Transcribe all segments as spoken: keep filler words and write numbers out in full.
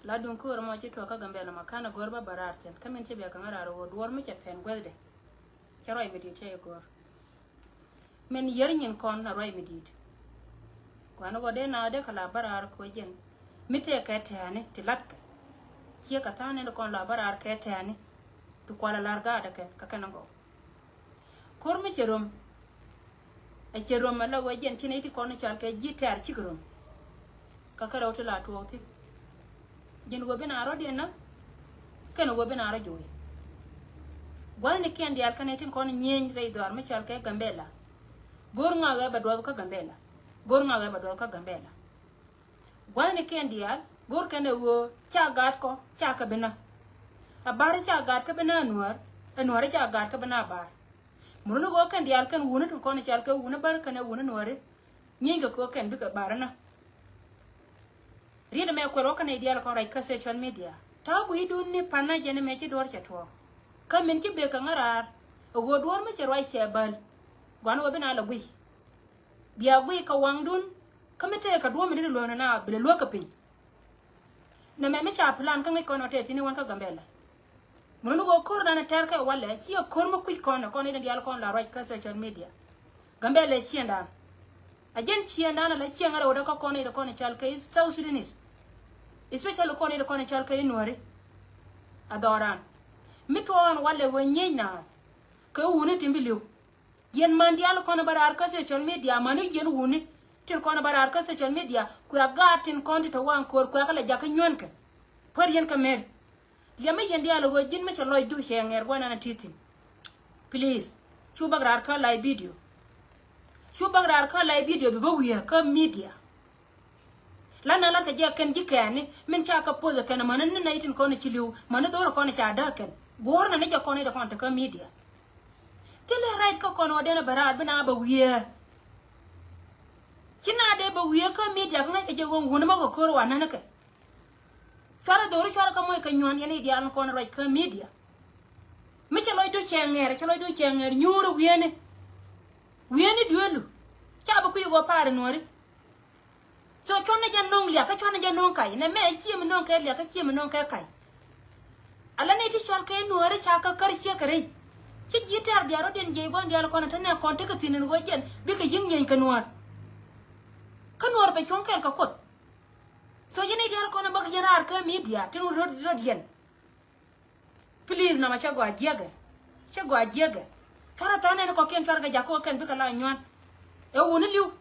La duŋ köör mɔ ci tuɔk kä Gambɛla ma ka̱n a go̱r ba bä raar cɛn. Kä min ci bɛ kaŋ a raar ɣöö duɔ̱ɔ̱r mi cɛ pɛn guäthdɛ. Cɛ ruac mi di̱i̱t cɛ i̱ go̱r. Min yär nyin kɔn a ruac mi di̱i̱t. Gua̱n ɣöö dee na dee kɛ la bä raar kɛ ɣöö jɛn mi tëë kɛ tɛ̈ɛ̈ni ti latkɛ. Ciɛ kɛ tha̱a̱ŋ ni kɔn la bä raar kɛ tɛ̈ɛ̈ni. Ti kual a la̱r gaatdɛ kɛn kä kɛn a gɔw. Ko̱r mi cɛ rom. Ɛ cɛ rom a la ɣöö jɛn ci nɛy ti kɔn i̱ cal kɛ ji̱ tɛ̈r cikɛ rom. Kä kärɛw ti la tuɔɔk thi̱n. Ji̱n ɣöö bi na rɔ̱diɛn na kɛn ɣöö bi na rɔ jo̱o̱c. Gua̱thnikiɛn diaal kä nɛy tin kɔn nyieny rɛy dhɔaar mi cal kɛ Gambɛla. Go̱r ŋa ɣɛ bɛ duɔth kä Gambɛla. Go̱r ŋa ɣɛ bɛ duɔth kä Gambɛla. Gua̱thnikiɛn diaal go̱r kɛn ɛ ɣöö ca gaat kɔ ca kɛ bi na. A bar ca gaat kä bi na ɛ nuäär, ɛ nuäär ca gaat kä bi na a bar. Muruni ɣöö kɛn diaal kɛn wuni tin kɔn i̱ cal kɛ wuni bär kɛn ɛ wuni nuääri. Nyieny kɛ kɛ ɣöö kɛn bikɛ bar inä. Riet ɛmɛ kuɛl wä kä nɛy diaal kɔn ruac kä social media. Ta̱a̱ gui̱cdun ni pa̱n na jɛn ɛmɛ ci duɔ̱ɔ̱r cɛ tuɔɔk. Kä min ci ber kɛ ŋäraar ɛ ɣöö duɔ̱ɔ̱r mi cɛ ruac cɛ bäl. Gua̱n ɣöö bi na lɛ gui̱c. Bia guic kɛ waŋdun kä mi tëë kɛ duɔ̱ɔ̱p mi ni luäk ni na bi lɛ luäk kɛ piny. Nɛmɛ mi ca plan kä ŋäc kɔn ɔ tɛth thi̱n i̱ wän kä Gambɛla. Mun ni ɣöö ko̱r dan ɛ tɛr kɛ walɛ ciɛ ko̱r mi kui̱c kɔn ɛ kɔn i̱ diaal kɔn la ruac kä social media. Gambɛla ciëŋdan. A jɛn ciëŋdan ala ciëŋ a rɛwdɛ kä kɔn i̱ kɔn i̱ cal kɛ South Sudanese. Especially kɔn i̱ kɔn i̱ cal kɛ i̱ nuääri. A dhɔran mi tuɔɔk ɛn walɛ ɣöö nyiec naath kɛ wuni tin bi li̱w. Yɛn man diaal kɔn bä raar kä social media, mani yɛn wuni tin kɔn bä raar kä social media, kuɛ gaat tin kɔn ti te waŋ ko̱r kuɛ kä lɛ jakä nyuɔ̱nkɛ. Puer yɛn kä mer. Liɛmɛ yɛn diaal ɣöö ji̱n mi cɛ lɔcdu cɛ ŋɛr guanan a ti̱ thi̱n. Please, cu bäk raar kä live video. Cu bäk raar kä live video bi bä wiee kä media. Lan na lat kɛ jɛ kɛn ji̱ kɛɛni min ca kɛ poth kɛn mäni ni nɛy tin kɔn ci li̱w mäni dhorɛ kɔn ca däk kɛn. Guɔ̱ɔ̱r na ni jɛ kɔn i̱ dɛ kɔn te kä media. Thilɛ right kä kɔn wä den a bɛ raar bi na bɛ wiee. Ci na dee bɛ wiee kä media kä ŋäc kɛ jɛ ɣöö wuni ma kɛ ko̱r wa nani kɛ. Cuarɛ dhori cuarɛ kä moc kɛ nyuan yɛn i̱ diaal kɔn ruac kä media. Mi cɛ lɔcdu cɛ ŋɛr, cɛ lɔcdu cɛ ŋɛr nyuurä wieni. Wieni duelu. Ca bi kui̱ wä paari nuɔri. So cuɔn ni jɛ no̱o̱ŋ liak kä cuɔn ni jɛ no̱o̱ŋ kac. Nɛ mɛ ciɛ mi no̱o̱ŋ kɛ liak kä ciɛ mi no̱o̱ŋ kɛ kac. Ala ni ti cɔl kɛ nuɔri ca kä kär ciɛ kɛ rɛy. Ci ji̱ tɛɛr diaal rɔ̱diɛn jiɛc gua̱n diaal kɔn te nɛ kɔn tekɛ thi̱n in ɣöö jɛn bikɛ yi̱ŋ nyieny kɛ nuɔr. Kä nuɔr bɛ cuɔ̱ŋ kɛɛl kɛ Kuoth. So yɛn i̱ diaal kɔn bäk yɛn raar kä media tin röt röt yɛn. Please nɔmɔ cä gɔaa jiäkɛ. Cä gɔaa jiäkɛ. Cuarɛ tha̱a̱ŋ nɛn kɔkiɛn cuarɛ kɛ jakä kɛn bikɛ la nyuan. Ɛ wuni li̱w.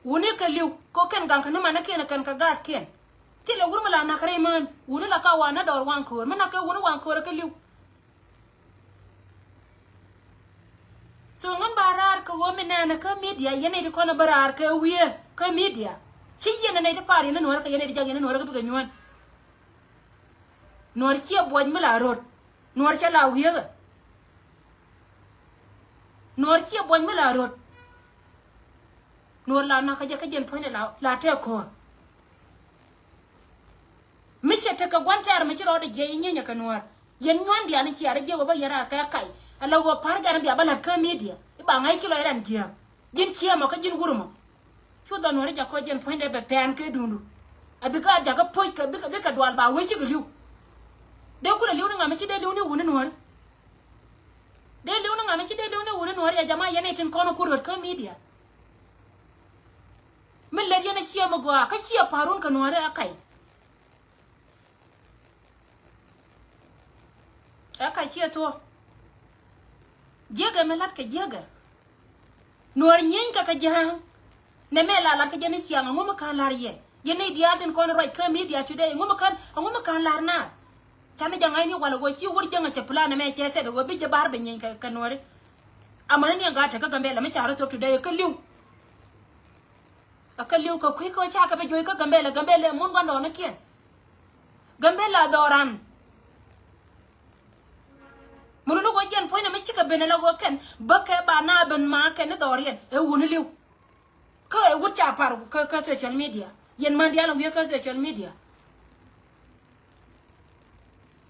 Wuni kɛ li̱w kɔ kɛn gaŋ kɛ ni manä kiɛn kɛn kɛ gaat kiɛn. Thilɛ wur mi la na̱k rɛy mään wuni la ka wa̱a̱ na dɔɔr waŋ köör mi na̱k kɛ wuni waŋ köör kɛ li̱w. So ŋän ba raar kɛ ɣöö mi nɛɛnɛ kä media yɛn nɛy ti kɔn ɛ bä raar kɛ wiee kä media. Ci yɛn nɛy ti pa̱a̱r yɛn ni nuɔ̱ɔ̱rä kɛ yɛn nɛy ti jak yɛn ni nuɔ̱ɔ̱rä kɛ bikɛ nyuään. Nuɔ̱ɔ̱r ciɛ buɔc mi la röt. Nuɔ̱ɔ̱r cɛ la wieekä. Nuɔ̱ɔ̱r ciɛ buɔc mi la röt. Nuɔ̱ɔ̱r la nakä jɛ kä jɛn puɔ̱nydɛ la, la tɛk ko̱r. Mi cɛ tekɛ gua̱n tɛɛr mi ci rɔɔdɛ jiɛc inyinyɛ kɛ nuɔ̱ɔ̱r. Yɛn nyuandian i̱ ciaar i̱ jiɛk wä bä yɛn raar kɛ kac. Ala ɣöö pa̱r gɛn bia bä la̱t kä media i̱ ba ŋa̱c ci lɔc rɛn jiääk. Ji̱n ciɛ mɔ kä ji̱n wur mɔ. Cu dhɔn nuɔ̱ɔ̱ri jakä jɛn puɔ̱nydɛ bɛ pɛn kɛ duundu. A bikɛ a jakä puɔ̱c kɛ bikɛ, bikɛ dual ba wee cikɛ li̱w. Dee kulɛ li̱w ni ŋa̱m i̱ ci dee li̱w ni wuni nuɔ̱ɔ̱ri. Dee li̱w ni ŋa̱m i̱ ci dee li̱w ni wuni nuɔ̱ɔ̱ri a jama yɛn i̱ tin kɔn i̱ kur ɣöt kä media. Mi lät yɛn a ciɛ mi gɔaa kä ciɛ pa̱run kɛ nuɔ̱ɔ̱ri a kac. Ɛ ka ciɛ thuɔ̱k. Jiäkɛ mi la̱t kɛ jiäkɛ. Nuɔ̱ɔ̱r nyieeny kɛ kɛ jiääŋ. Nɛ mɛ la la̱t kɛ jɛ ni ciaŋ ɛŋu mi ka̱n la̱r yɛ. Yɛn ni diaal tin kɔn ruac kä media today ɛŋu mi ka̱n, ɛŋu mi ka̱n la̱r naar. Canɛ jɛ ŋa̱cni walɛ ɣöö ci wur jäŋ ɛ cɛ plan ɛmɛ cɛ sɛt ɛ ɣöö bi jɛ bar bɛ nyieeny kɛ, kɛ nuɔ̱ɔ̱ri. Amäni ni ɛn gaat tekä Gambɛla mi ca rɔ thop today ɛ kä li̱w. Ɛ kä li̱w kɛ kui̱ kä ca kɛ bɛ juɔ̱c kä Gambɛla, Gambɛla ɛ mun gua̱ndɔɔŋnikiɛn. Gambɛla dhɔran. Mun ni ɣöö jɛn puɔ̱nydɛ mi cikɛ ben ala ɣöö kɛn bä kɛ ba na ben ma kɛn ni dhɔriɛn ɛ wuni li̱w. Kä ɛ wut ca par kä, kä social media. Yɛn män diaal ɛ wiee kä social media.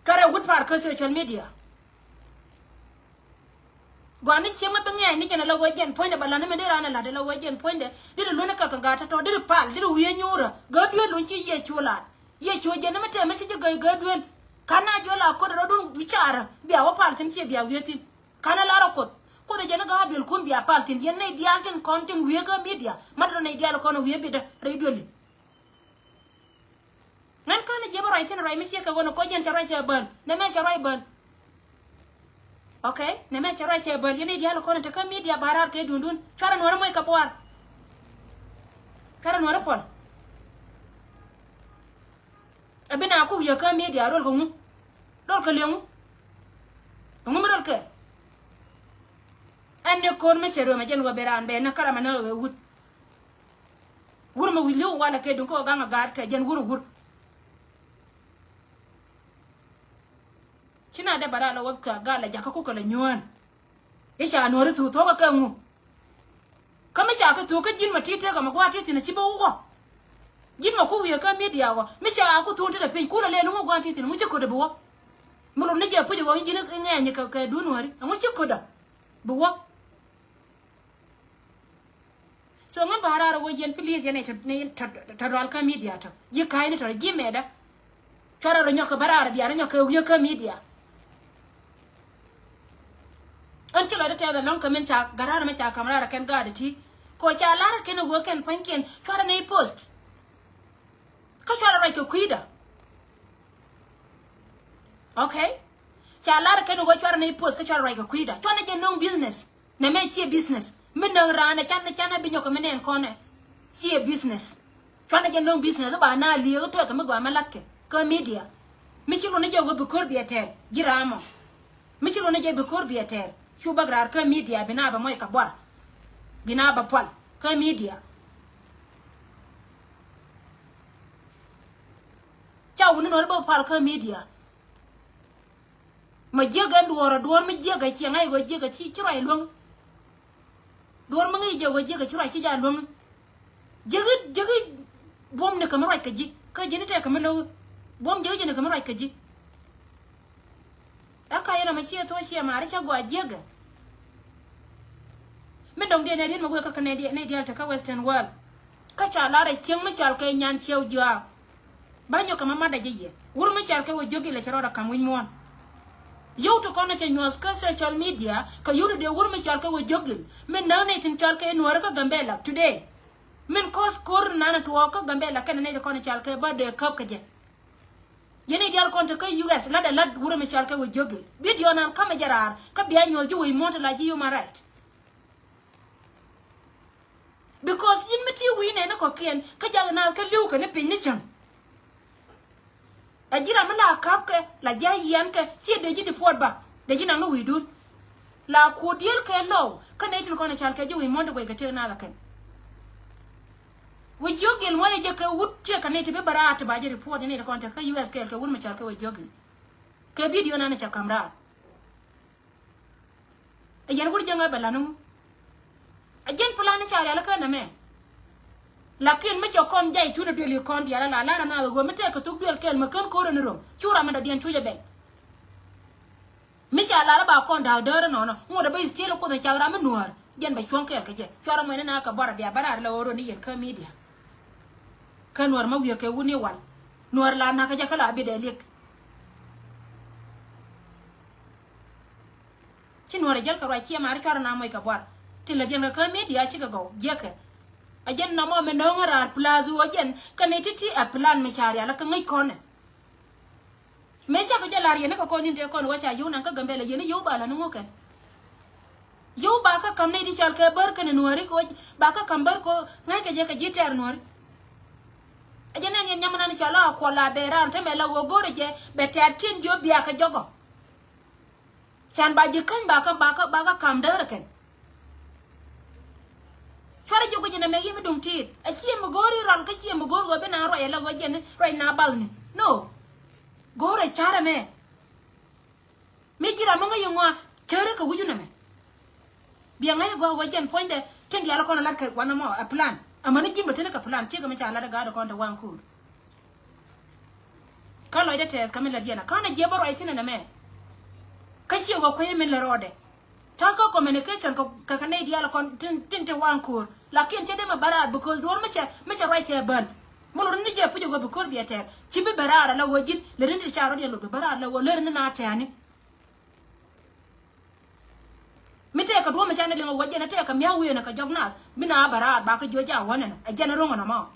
Kärɛ wut par kä social media. Gɔaa ni cieŋ mi bi ŋɛɛc ni jɛn ala ɣöö jɛn puɔ̱nydɛ bɛ la̱t ni mi dee raan ɛ la̱t ala ɣöö jɛn puɔ̱nydɛ deri luäni kɛ kɛ gaat tɔ̱tɔ̱ deri pal deri wiee nyuurä gä duee luny ci Yecu la̱t. Yɛ cuɔ jɛn ni mi tɛm mi ci ji̱ gäi gäi duel. Ka̱n na jiɔ la ko̱t rɔ̱dun wi̱caarä bia wä pal thi̱n ciɛ bia wiee thi̱n. Ka̱n a lar a Kuoth. Kuoth ɛ jɛn ni gäi duel kun bia pal thi̱n yɛn nɛy diaal tin kɔn tin wiee kä media. Mat rɔ nɛy diaal kɔn wiee bitdä rɛy dueli. Ŋän ka̱n a jiɛ bä ruac thi̱n ruac mi ciɛ kɛ ɣöö ni kɔ jɛn cɛ ruac cɛ bäl. Nɛ mɛ cɛ ruac bäl. Ok, nɛ mɛ cɛ ruac cɛ bäl yɛn i̱ diaal kɔn te kä media ba raar kɛ dundun. Cuarɛ nuɔrɛ moc kɛ buar. Cuarɛ nuɔrɛ puɔl. Ɛ bi na kuk yɛ kä media rol kɛ ŋu. Rol kɛ liɛŋu. Ŋu mi rol kɛ. Ɛn ni ko̱r mi cɛ ruɔmɛ jɛn wä bi raan bɛ ni karamɛ ni ɣä wut. Wur mi wi̱i̱ li̱w walɛ kɛ duŋ kä ɣä gaŋ ɛ gaat kɛ jɛn wur wur. Ci na dee bɛ raa lɛ wä kɛ gal lɛ jakä kukɛ lɛ nyuään. I̱ ca nuɔ̱ri thuuk thuɔ̱kä kɛ ŋu. Kä mi ca kɛ thuuk kä ji̱n mɛ ti̱i̱ tëëkä mɛ gua̱a̱ ti̱i̱ thi̱n ci bä wä. Ji̱n mɛ kuk wiee kä media wä mi ca ku thuun tetdɛ piny kulɛ lɛl ŋu gua̱a̱ ti̱i̱ thi̱n ŋu ci kötdä bi wä. Mi lot ni jɛ puc wä ji̱n i̱ ŋɛɛny kɛ kɛ duun nuɔ̱ri ɛŋu ci kötdä bi wä. So ŋän ba raar wä yɛn please yɛn tɔ tɔ tɔ dual kä media tɔ. Ji̱ ka̱a̱cni tɔ ji̱ mɛtdä. Cuarɛ rɔ nyɔk kɛ ba raar bia rɔ nyɔk kɛ wiee kä media. Ɣän ci lɔcdä tɛth ɛlɔ̱ŋ kɛ min ca gat raar mi ca ka̱m raar kɛn gaat ti. Kɛ ɣöö ca lar kɛn ɛ ɣöö kɛn pua̱nykiɛn cuarɛ nɛy post. Kä cuarɛ ruac kɛ kui̱dä. Ok. Ca lar kɛn ɛ ɣöö cuarɛ nɛy post kä cuarɛ ruac kɛ kui̱dä cuarɛ nɛy jɛ nöŋ business. Nɛ mɛ ciɛ business mi näk raan ɛ canɛ canɛ bi nyɔk kɛ mi nɛn kɔnɛ. Ciɛ business. Cuanɛ jɛ nöŋ business ba na liek tuɛk kɛ mi gɔaa mɛ latkɛ kä media. Mi ci luni jɛ wä bi ko̱r biɛ tɛɛr ji̱ raamɔ. Mi ci luni jɛ bi ko̱r biɛ tɛɛr cu bäk raar kä media bi na bɛ mɔc kɛ buar. Bi na bɛ pual kä media. Ca wuni nɔri bä pual kä media. Ma jiäk ɛn duɔɔr ɛ duɔɔr mi jiäk ɛ ciɛ ŋa̱c ɣöö jiäk ɛ ci ci ruac luäŋ. Duɔɔr mi ŋäc jɛ ɣöö jiäk ɛ ci ruac ci jaa luäŋ. Jiäk i̱ jiäk i̱ buɔ̱m ni kɛ mi ruac kɛ ji̱ kä ji̱n i̱ tɛk kɛ mi lo̱k i̱ buɔ̱m jiäk i̱ ji̱n ni kɛ mi ruac kɛ ji̱. Ɛ ka yɛn ɛ ma ciɛ thuɔ̱ɔ̱c ciɛ maari cä gɔaa jiäk ɛ. Mi dɔ̱ŋ diɛn ɛ riet mi wëë kä kɛ nɛy diaal te kä western world. Kä ca lar ɛ cieŋ mi cɔal kɛ nyan ciɛw jiaak. Ba nyɔk kɛ ma mat a ji̱ yɛ wur mi cɔal kɛ wä jiök ilɛ cɛ rɔɔd a ka̱m wi̱c muɔ̱ɔ̱n. Yio̱w ti kɔn a cɛ nyuɔ̱th kä social media kɛ yio̱w ti dee wur mi cɔal kɛ wä jiök il mi näk nɛy tin cɔal kɛ nuääri kä Gambela today. Min kɔs ko̱r nan a tuɔɔk kä Gambela kɛn a nɛy ti kɔn a cɔal kɛ ba dee käp kɛ jɛ. Yɛn i̱ diaal kɔn te kä U S lat a lat wur mi cɔal kɛ wä jiök il bidio nan ka̱mɛ jɛ raar kä bia nyuɔ̱th ji̱ wec muɔ̱ɔ̱n ti la ji̱ human right. Because in mi ti wi̱i̱ nɛn ni kɔ̱kiɛn kä jak naath kä li̱w kɛ ni piny ni cäŋ. Ɛ ji̱ ram mi la ka̱pkɛ la ji̱ a yiɛnkɛ ciɛ dee ji̱ deport back dee ji̱ naŋ ni wi̱i̱dun. La kuut diëël kɛ lɔw kä nɛy tin kɔn ɛ cal kɛ ji̱ wi̱i̱ muɔ̱n ti guɛc kɛ tëë naath ɛ kɛn. Wi̱i̱ jiök gil muɔ̱c ɛ jɛ kɛ wut ciɛ kɛ nɛy ti bi bä raat ti ba ji̱ report ni nɛy ti kɔn te kä U S kɛɛl kɛ wut mi cal kɛ wi̱i̱ jiök gil. Kɛ bidio nan ɛ cɛ ka̱m raat. Ɛ yɛn wur jiäŋä bɛ la̱t ni ŋu? Ɛ jɛn plan ni ca rial kä nɛmɛ. Lakin mi cɛ kɔn jay cunɛ duël i̱ kɔn diaal ala lar anath ɣöö mi tɛk kɛ thuk duël kɛl mi kän ko̱r ni röm cu ram mi dɔ̱diɛn cuc ɛ bɛl. Mi ca lar ba kɔn da̱a̱k däär inɔnɔ ŋot ɛ bä i̱ still kuoth ɛ cak ram mi nuäär jɛn bɛ cuɔ̱ŋ kɛɛl kɛ jɛ cuarɛ muɛn ina kɛ buar ɛ bia bä raar lɛ ɣöö röni yɛn kä media. Kä nuäär mi wiee kɛ wun i̱ wal nuäär la na̱k kä jɛ kä la bi dee liek. Ci nuɔ̱ɔ̱r ɛ jäl kɛ ruac ciɛ maari cuarɛ na moc kɛ buar. Ti lät yɛn kɛ kä media cikɛ gɔw jiäkɛ. A jɛn nɔmɔ mi no̱o̱ŋ raar plus wä jɛn kɛ ni ti̱ti̱ ɛ plan mi ca rial kä ŋäc kɔnɛ. Mëë cakɛ jɛ la̱r yɛn ni kɛ kɔn in tëë kɔn wä ca yio̱w naŋ kä Gambela yɛn ni yio̱w ba la̱r ni ŋukä. Yio̱w ba kä ka̱m ni ti cɔal kɛ bär kɛn nuääri kɛ wä ba kä ka̱m bär kɛ ŋa̱ckɛ jɛ kɛ ji̱ tɛɛr nuääri. A jɛ nɛn yɛn nyam nan cɔal a kuɔl a bɛ raar tämɛ la wä go̱rɛ jɛ bɛ tɛɛr kiɛn jiö bia kɛ jɔkɔ. Can ba ji̱ käny ba kä ba kä ba kä ka̱m däär kɛn. Cuarɛ ji̱ guic inɛ mɛ yiëë mi duŋ ti̱i̱t a ciɛ mi go̱o̱r i̱ rɔl kä ciɛ mi go̱o̱r ɣöö bi na ruac ala ɣöö jiɛn ruac na balni. No. Go̱o̱r ɛ ca̱rɛ mɛ. Mi ji̱ ram mi ŋäc iŋua cäri kɛ wi̱c inɛ mɛ. Bia ŋäc i̱ gɔaa ɣöö jiɛn puɔ̱nydɛ tin diaal kɔn lat kɛ wanɛ mɔ ɛ plan. Amäni ji̱n bɛ teni kɛ plan ciek mi ca lat ɛ gaat kɔn te waŋ kuur. Kä lɔcdä tɛɛth kä mi lät yɛn a ka̱n a jiɛ bä ruac thi̱n ɛn ɛmɛ. Kä ciɛ wä kuecä min lät rɔɔdɛ. Ta̱kä communication kɛ kɛ nɛy diaal kɔn tin tin te waŋ ko̱o̱r. Lakin cɛ dee mɛ bä raar because duɔ̱ɔ̱r mi cɛ mi cɛ ruac cɛ bäl. Mi lot ni jɛ puc ɛ ɣöö bi ko̱r biɛ tɛɛr, ci bi bɛ raar ala ɣöö ji̱n lät ni ti ca rɔ̱diɛn lot bi bɛ raar ala ɣöö lät ni na tɛɛni. Mi tɛɛkɛ duɔ̱ɔ̱p mi ca ni liŋ ɛ ɣöö jɛn ɛ tɛɛkɛ mia̱ wi̱i̱ ɛnɛ kɛ jɔk naath bi na bɛ raar bakɛ jiök jɛ a wänɛ nɛ ɛ jɛn ɛ ro̱ŋ ɛnɔ ma.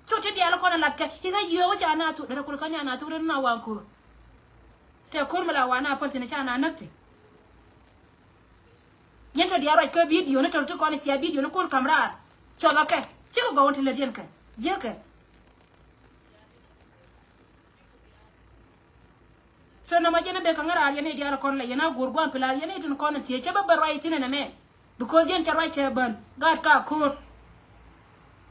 Cu ti diaal kɔn ɛ latkɛ i̱ kä yiëë wä ca na thuk derɛ kul kä nia na thuk ren na waŋ ko̱r. Tɛɛ ko̱r mi la wa na päl thi̱n ca na näk thi̱n. Yɛn tɔ diaal ruac kä bidio ni tɔl ti kɔn cia bidio ni kun kam raar. Cuɔth akɛ cikɛ gɔw in ti lät yɛn kɛ jiäkɛ. So nɔmɔ jɛn a bek kä ŋäraar yɛn i̱ diaal kɔn la yɛn a guur guam pilath yɛn i̱ tin kɔn in thiec cä bä bä ruac ithin ɛn ɛmɛ. Because yɛn cɛ ruac cɛ bän gaat ka ko̱r.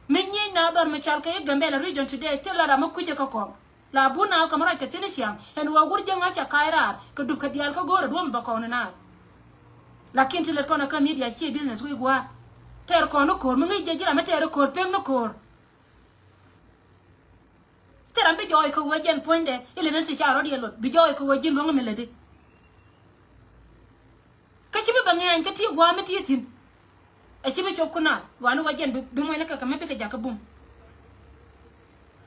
Mi nyiec na dhɔr mi cal kɛ i̱ Gambela region today thil la ram mi kui̱cä kä kɔŋ. La bun na kä mi ruac kɛ thi̱n i̱ ciaŋ ɛn ɣöö wur jäŋ a cɛ ka̱a̱c raar kɛ dup kɛ diaal kä go̱o̱r ɛ duɔ̱ɔ̱m bä kɔn in naar. Lakin ti lät kɔn ɛ kä media ci business wi̱i̱ gua̱a̱r. Tɛɛr kɔn ni ko̱r mi ŋi̱i̱c jɛ ji̱ ram mi tɛɛr i̱ ko̱r pek ni ko̱r. Thil ram bi jɔɔc kɛ ɣöö jɛn puɔ̱nydɛ ilɛ ni ti ca rɔ̱diɛn lot bi jɔɔc kɛ ɣöö ji̱n luäŋ mi lätdi. Kä ci bi bɛ ŋɛɛny kä ti gua̱a̱m mi ti thi̱n. Ɛ ci bi cop ku naath gua̱a̱ni ɣöö jɛn bi muɔ̱ny ni kɛ kɛ mi bikɛ jakä bum.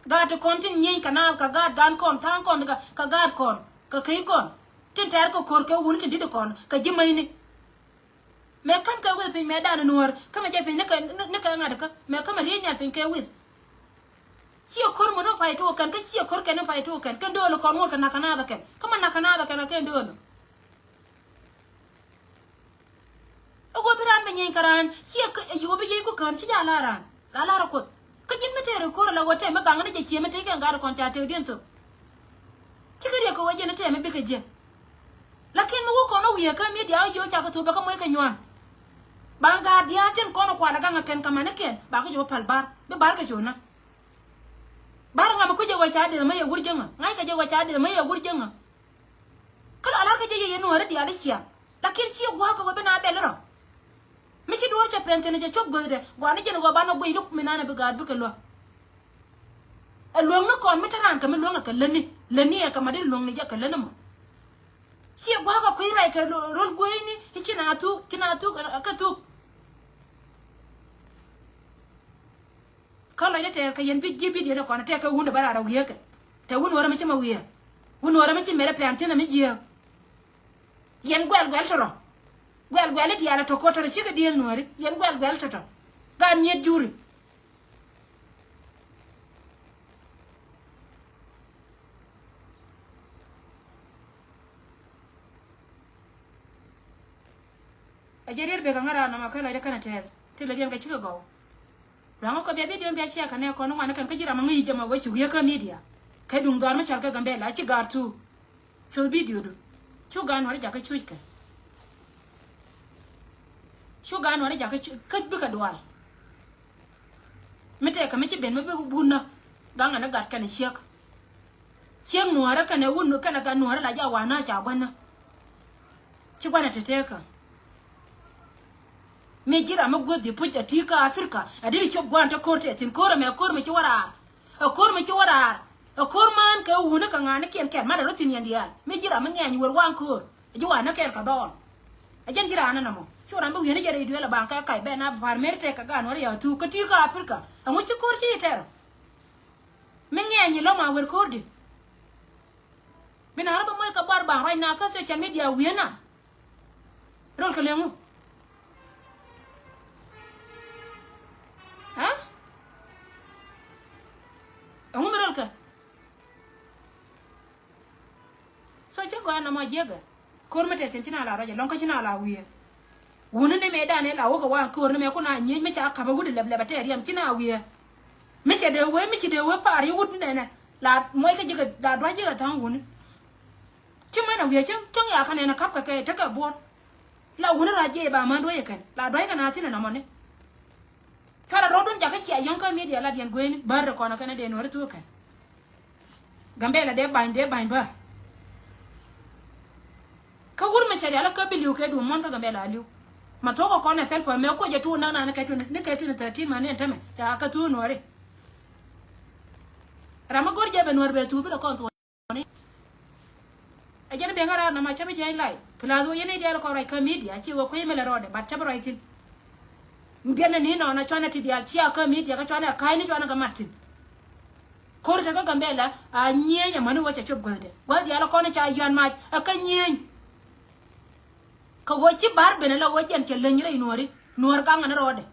Gaat ti kɔn tin nyieny kɛ naath kɛ gaat gan kɔn tha̱a̱ŋ kɔn kɛ gaat kɔn kɛ key kɔn tin tɛɛr kɛ ko̱r kɛ wuni tin di̱t kɔn kɛ ji̱ mäcni. Mëë ka̱m kɛ wi̱th piny mëë dan nuɔ̱ɔ̱r kä mɛ jɛ piny ni kɛ ni kɛ ŋa̱t kä mɛ kä mɛ riey nhial piny kɛ wi̱th. Ciɛ ko̱r mun pay tuɔɔk kɛn kä ciɛ ko̱r kɛn pay tuɔɔk kɛn kɛn do̱o̱l kɔn ŋuɔ̱t kɛ nak kɛ naath kɛn kä mɛ nak kɛ naath kɛn kɛn do̱o̱l. Ɛ go̱o̱r bi raan bɛ nyieeny kä raan ciɛ kä ɛ yo̱o̱ bi yiey ku kään ci ja̱ la̱r raan la la̱r ɛ kuoth. Kä ji̱n mi tëë rɛ ko̱r ala ɣöö tɛmɛ gaŋ ni jɛ ciɛ mi tëë kɛn gaat kɔn ca tëëk diɛn thok. Cikɛ riɛk kɛ ɣöö jɛn tɛmɛ bikɛ jiɛn. Lakin mi wä kɔn ɔ wiee kä media ɔ yo̱o̱ ca kɛ thok bɛ kä moc kɛ nyuan. Ba gaat diaal tin kɔn ɔ kual ɛ gaŋ ɛ kɛn kɛ manikiɛn ba kä jɛ wä pal bar bi bar kɛ cona. Bar ŋa mi kucɛ wä ca deth mä yɛ wur jäŋä ŋa̱ckɛ jɛ wä ca deth mä yɛ wur jäŋä. Kä la lar kä jɛ yɛ yɛ nuɔ̱ɔ̱ri diaal i̱ ciaŋ. Lakin ci gua̱a̱k kɛ wä bi na bɛl rɔ. Mi ci duɔ̱ɔ̱r cɛ pɛn thi̱n cɛ cop guäthdɛ gua̱a̱ni jɛn ɣöö banɛ guic luk mi nanɛ bi gaat bikɛ luäk. Ɛ luäŋni kɔn mi te raan kɛ mi luäŋ ɛ kɛ lätni lätni ɛ kɛ ma di luäŋni jɛ kɛ lätni mɔ. Ci gua̱a̱k kɛ kui̱ ruac kɛ rol gueecni i̱ ci na thuk ci na thuk ɛ kɛ thuk. Kä lɔcdä tɛɛth kɛ yɛn bi ji̱ bidiɛn ɛ kɔn tɛɛk kɛ wun ɛ bä raar ɛ wiee kɛ tɛ wun wärä mi ci mɛ wiee. Wun wärä mi ci mɛrɛ pɛn thi̱n ɛ mi jiääk. Yɛn guɛl guɛl tɔrɔ guɛl guɛl i̱ diaal ɛ tɔk kɔ tɔrɔ cikɛ dieel nuääri yɛn guɛl guɛl tɔtɔ. Gaat nyiet juri. Ɛ jɛ riet bek ɛ ŋära nɔmɔ kä lɔcdä kɛnɛ tɛɛth ti lɛ diɛn kɛ cikɛ gɔw. Luaŋä kɔ bia bidion bia ciɛ kɛ nɛ kɔn ŋuan kɛn kä ji̱ ram aŋi̱i̱c jɛ mɔ wee ci wiee kä media. Kɛ duŋ dhɔr mi cal kɛ Gambela ci gaar thuk. Cuth bidiodun cu gaan wari jakä cuc kɛ. Cu gaan wari jakä cuc kä bikɛ dual. Mi tɛkɛ mi ci ben mi bi bunä gaŋɛ ni gat kɛn ciek. Ciek nuɔrä kɛnɛ wun kɛnɛ gat nuɔrä la ja wanä ca guanä. Ci guanɛ te tekä. Mi ji̱ ram mi guäth di puc a ti kä Africa a di cop guan te ko̱r te thin ko̱r ɛmɛ ko̱r mi ci wä raar. Ɛ ko̱r mi ci wä raar ɛ ko̱r man kɛ wuni kɛ ŋa̱a̱ni kiɛn kɛn mat ɛ rɔ thin yɛn diaal mi ji̱ ram mi ŋɛny wër waŋ ko̱r. Ɛ ji̱ wanä kɛɛl kɛ dhɔɔl. Ɛ jɛn ji̱ raan ni nɔmɔ cu ram bi wi̱i̱ni jɛ rɛy duel ɛ baŋ kɛ kac bɛ na pa̱r mer tɛk kɛ gaan wä riaw thuk kä ti kä Africa. Ɛŋu ci ko̱r ci tɛr mi ŋɛny ilɔm a wër ko̱r di. Bi na rɔ bi moc kɛ buar baŋ ruac na kä social media wi̱i̱ na. Rol kɛ leŋu. Ha? Ɛŋu mi rol kɛ? So cä gɔaa nɔmɔ jiäkɛ. Ko̱r mi tɛth cin ci na la ruacɛ lɔŋ kä ci na la wiee. Wuni ni mëë danɛ la wä kɛ wa ko̱r ni mëë kun a nyiec mi ca ka̱pä wut lɛp lɛp a tɛɛr yɛm ci na wiee. Mi cɛ dee wee mi ci dee wee pa̱a̱r yi wut ni nɛnɛ la muɔc kä ji̱kɛ la dua̱c ji̱kɛ tha̱a̱ŋ wuni. Ci mɛn a wiee cäŋ cäŋ ya kä nɛn a ka̱p kɛ kɛ tekɛ buɔr. La wuni ra jiɛc ba män duɔ̱c ɛ kɛn la dua̱c kɛ na thin ɛ nɔmɔ ni. Cuarɛ rɔɔdun jakä cia yɔ̱ŋ kä media la diɛn gueeni bär rɛ kɔn a kɛn a dee nuɔri thuk ɛ kɛn. Gambela dee bany dee bany bär. Kä wur mi cɛ rial kä bi li̱w kɛ duum muɔ̱n kä Gambela a li̱w. Ma thuɔ̱k kɛ kɔn ɛ thil puɔ̱n mɛ kuɔc ɛ tuun naŋ naŋ ni kɛ twenty ni kɛ twenty thirteen ma ni ɛn tämɛ ca kä thuk nuɔri. Ram mi go̱r jɛ bɛ nuɔr bɛ thuk bi lɛ kɔn thuɔ̱k. Ɛ jɛn ben kä raar nɔmɔ cä bi jiɛc lay. Plus wä yɛn i̱ diaal kɔn ruac kä media ci wä kui̱ mi lɛ rɔɔdɛ but cä bi ruac thi̱n. Biɛn ni nɔɔnɔ cuanɛ ti diaal cia kä media kä cuanɛ ka̱a̱cni cuanɛ kɛ mat thi̱n. Ko̱r te kä Gambɛla a nyieny amäni wä cɛ cop guäthdɛ. Guäth diaal kɔn ca yɔ̱a̱n mac ɛ kä nyieny. Kɛ ɣöö ci ba̱r ben ala ɣöö jɛn cɛ leny rɛy nuɔ̱ɔ̱ri. Nuɔ̱ɔ̱r gaŋ ɛn rɔɔdɛ.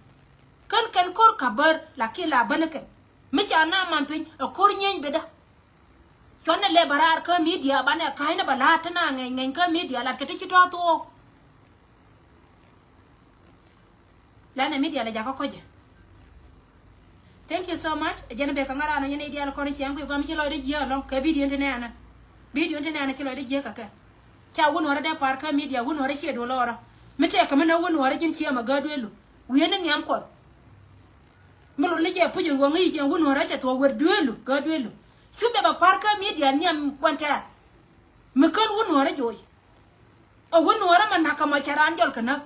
Kän kɛn ko̱r ka bär lakin la bäni kɛn. Mi ca na man piny ɛ ko̱r nyieny bedä. Cuɔ̱n ni lɛ bä raar kä midia banɛ ka̱cnɛ bä la̱a̱t ti na ŋɛny ŋɛny kä midia lat kɛ ti ci tɔ̱ thuɔ̱ɔ̱k. Lanɛ midia lɛ jakä kɔcɛ. Thank you so much. Jɛn bek kä ŋa̱ran nyɛ ni diaal kɔn ciɛŋ kui̱ guam ci lɔcdä jiɛ alɔŋ kɛ bidio ti nɛɛnä. Bidio ti nɛɛnä ci lɔcdä jiɛ kɛ kɛ. Ca wun wärä dee par kä midia wun wärä ciɛ duɔl ɔrä. Mi tɛk kɛ mi na wun wärä ji̱n ciɛ mɛ gää duelu. Wi̱i̱ ni nhiam kuɔth. Mi lot ni jɛ puc in wä ŋi̱i̱c jɛ wun wärä cɛ thuɔ̱k wër duelu gää duelu. Cu bɛ bɛ par kä midia nhiam kuan tɛɛr. Mi kän wun wärä joc. A wun nuɔrä ma nakä ma cɛ raan jɔl kä näk.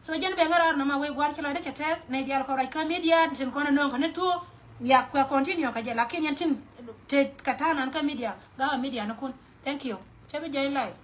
So jɛn bɛ ŋä raar nɔma wee gua̱r ci lɔcdä cɛ tɛth nɛy diaal kɔn ruac kä midia tin kɔn a nööŋ kä ni thuɔ̱k. Wiak kuɛ continue kä jɛ lakin yɛn tin te kä ta̱a̱ nan kä midia ga̱a̱ midia ni kun. Thank you. Cɛ bi jɛ in live.